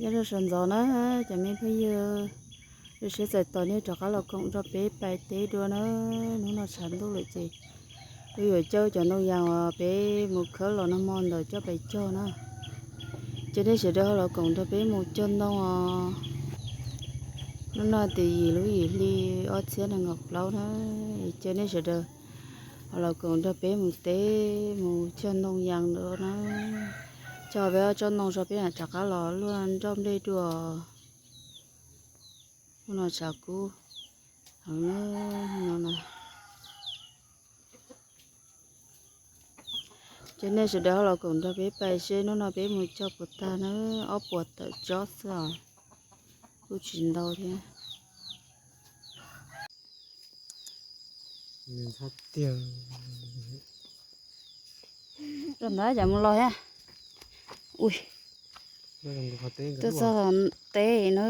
Nyob rau sawv ntxov na, cov me phooj ywg, zoo siab txais tos nej rov qab los koom nrog peb pais teb dua na. Hnub no tshav ntuj lawm ces wb yuav coj cov ntoo yas uas peb mus khawb los nag hmo ntawd coj pais cog na. Ces nej sawv daws ho los koom nrog peb mus cog ntoo os. Hnub no tias yim lub yim hli ob txhiab nees nkaum plaub na, ces nej sawv daws ho los koom nrog peb mus teb mus cog ntoo yas ntawd na. Cog peb ob tsob ntoo tso peb mam rov qab los luaj nroj nplej dua. Hnub no tshav kub heev na, no na. Ces nej sawv daws ho los koom nrog peb pais seb hnub no peb mus cog puas tag na, ob puas tawm tsob xwb os, kuj tsis ntau thiab. Rau ntawd cas mus los thiab. Ui, tuaj txog teb na.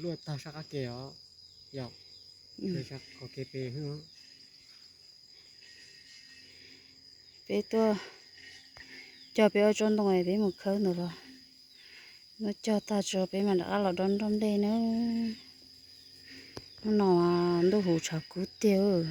Luaj tag sab qab ke os, yom, qhov ke pe. Peb tuaj cog peb ob tsob ntoo es peb mus khawb ntawd los, muab cog tag tso peb mam rov qab los dob nroj nplej na. Hnub no ntuj huv tshav kub tiag.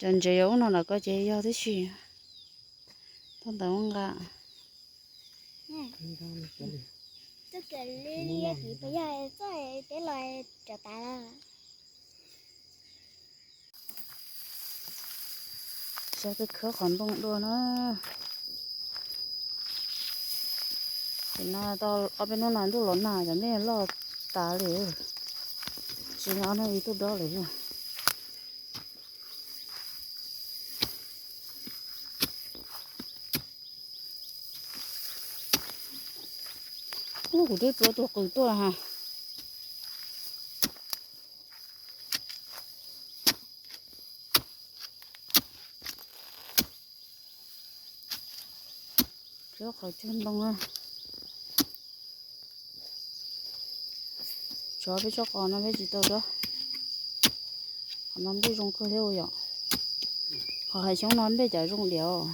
Cov ntsev yuav ub no lawm ko ces yog tib si. Tau ntawd ua nqa. Xyov twb khawb qhov ntoo dua na. Ces no tau ob peb hnub no ntuj los nag cov nplej loj tas li. Tsis nyob no ib tug dob lawm. Ub, kuv twb tsuav tus qws tuaj ha. Qhov cog ntoo na. Tsov peb tsob qos no peb tsis tau dob. Qhov no nplej zoo kawg thiab ua yom. Qhov hav xyoob no nplej cas zoo diam.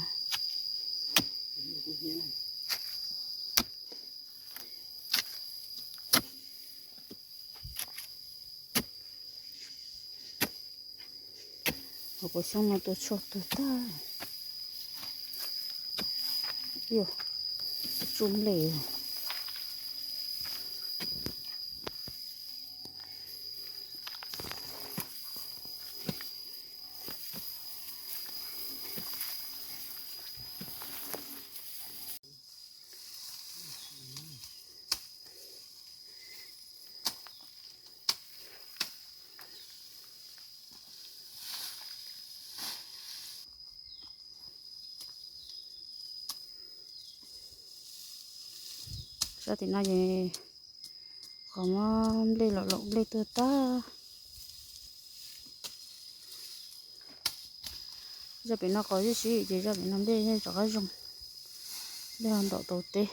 Hauv paus xyoob no tua tshuaj tuag tag. Yog, tsuj nplej. Sab tim no ces qhov muab nplej los laum nplej tuag tag. Zaj pem no qos tib si ces zaj pem no nplej rov qab zoo. Nplej ho ntom tau teb.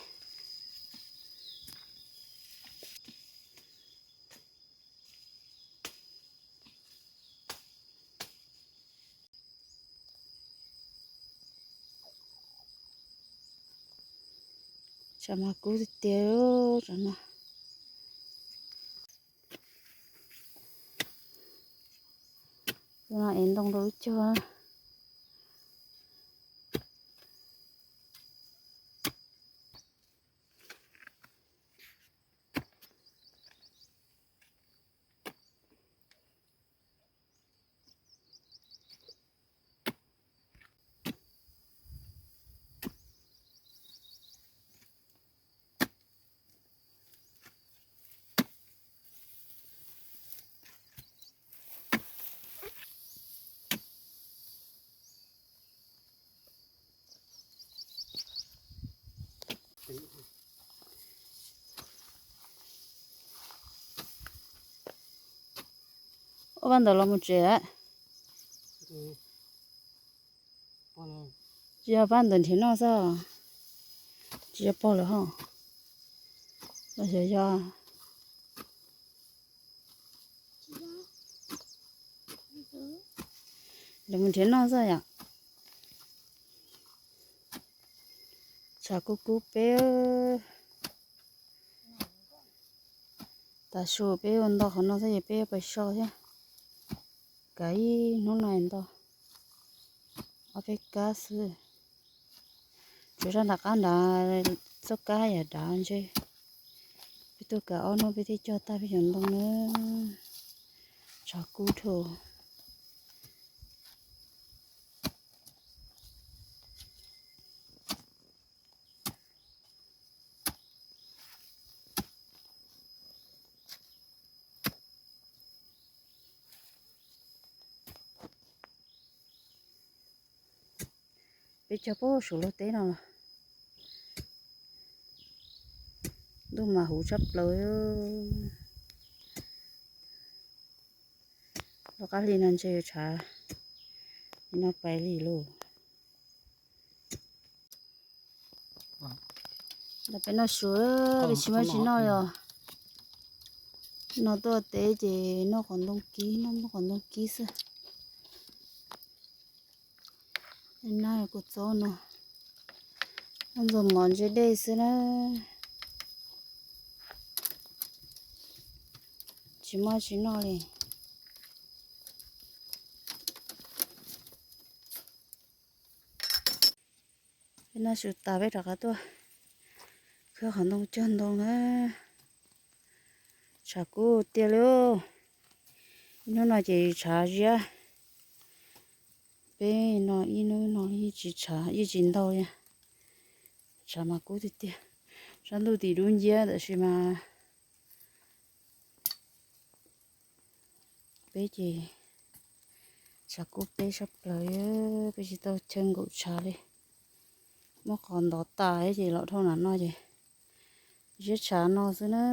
Tshav mas kub tiag tiag, tshav no. Tus no ev ntoo rau lub cuag. Ua paj ntawd los mus tsev. Tsis yog paj ntawd nrhiav noj xwb, tsis yog pog lawm ho. Los xyov yog Lawv mus nrhiav noj xwb yom. Tshav kub kub peb. Tav su peb ua nto qhov no xwb ces peb pais so thiab. Kav ib hnub no nto ob peb kab xwb. Tsuas zaj nram qab nrad, txoj kab yam dav ntshe. Peb tuaj kav ob hnub peb thiaj cog tag peb cov ntoo na. Tshav kub dhau. Peb cog pem suav luag teb no los ntuj mas huv tshaj plaws. Lub qab hli no ntshe yuav tshav li no pais li lauj. Los peb noj su, peb tsis muaj tsis noj li os. No tuaj teb ces noj qhov ntoo kib, noj muaj qhov ntoo kib xwb. Noj kuv txob no, noj ntxuag mov ntshe dej xwb na. Tsis muaj tsis noj li. Peb noj su tas peb rov qab tuaj khawb qhov ntoo cog ntoo na. Tshav kub tiag li. Ib hnub no ces tshav ziab. Peb no ib hnub no yeej tsis tshav, yeej tsis ntau li. Tshav mas kub tiag tiag. Sab ntuj tim dub nciab tab sis mas peb ces tshav kub peb sab plaws, peb tsis tau chaw nkaum tshav li. Muab qos ntov tas ces los dhau nram no ces ziab tshav no xwb na.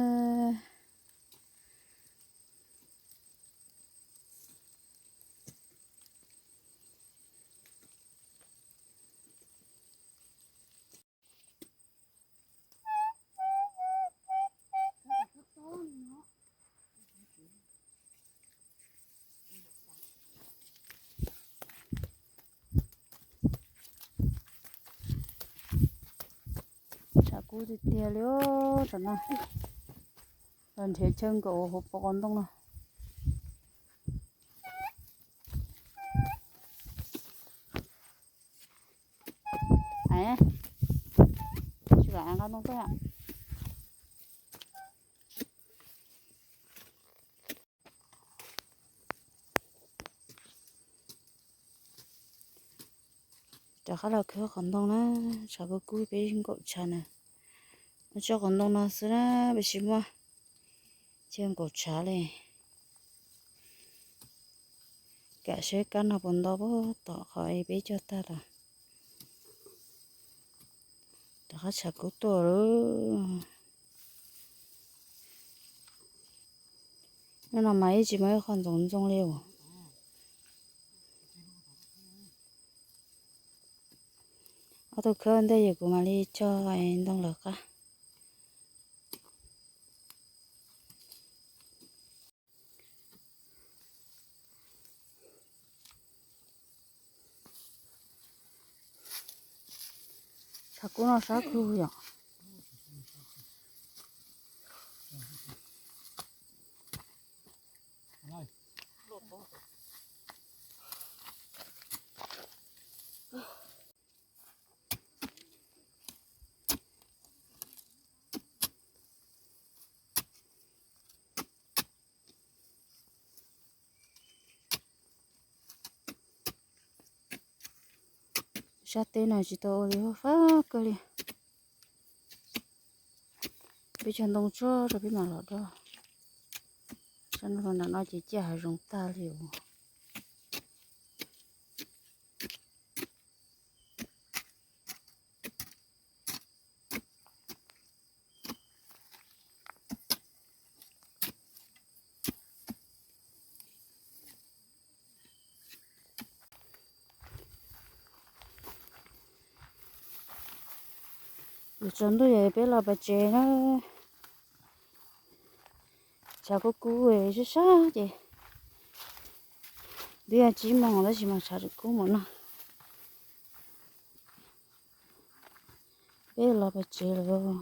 Tshav kub tiag tiag li os, tam no los nrhiav chaw nkaum hauv paus qos ntoo no. Tsis vam nqa ntoo tuaj. Rov qab los khawb qos ntoo na, tshav kub kub peb nkaum tshav na. Muab tso qos ntoo no xwb na, peb tsis muaj chaw nkaum tshav li. Kam seb kab no puas ntau puag tom qhov peb cog tag los. Rov qab tshav kub tuaj lawm. Hnub no mas yeej tsis muaj ib qho ntxoov ntxoo li os. Ob tug khawb ntej ces kuv mam li cog ntoo lawv qab. Tshav kub no sab kub yom. Sab teb no tsis tau ua li, fab kawg li. Peb cog ntoo tsuag rau peb mam los do. Sab nraum no ces ciaj hav zoov tag li os. Yuav tsaus ntuj yog peb los pem tsev na. Tshav kub kub sab sab ces Twb yog tsib moos tab sis mas tshav tseem kub mus no. Peb los pem tsev lawm.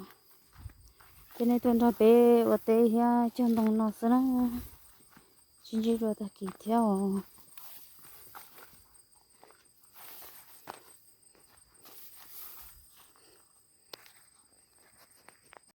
Ces nej tuaj nrog peb ua teb thiab cog ntoo no xwb na. Sib ntsib dua tag kis thiab os.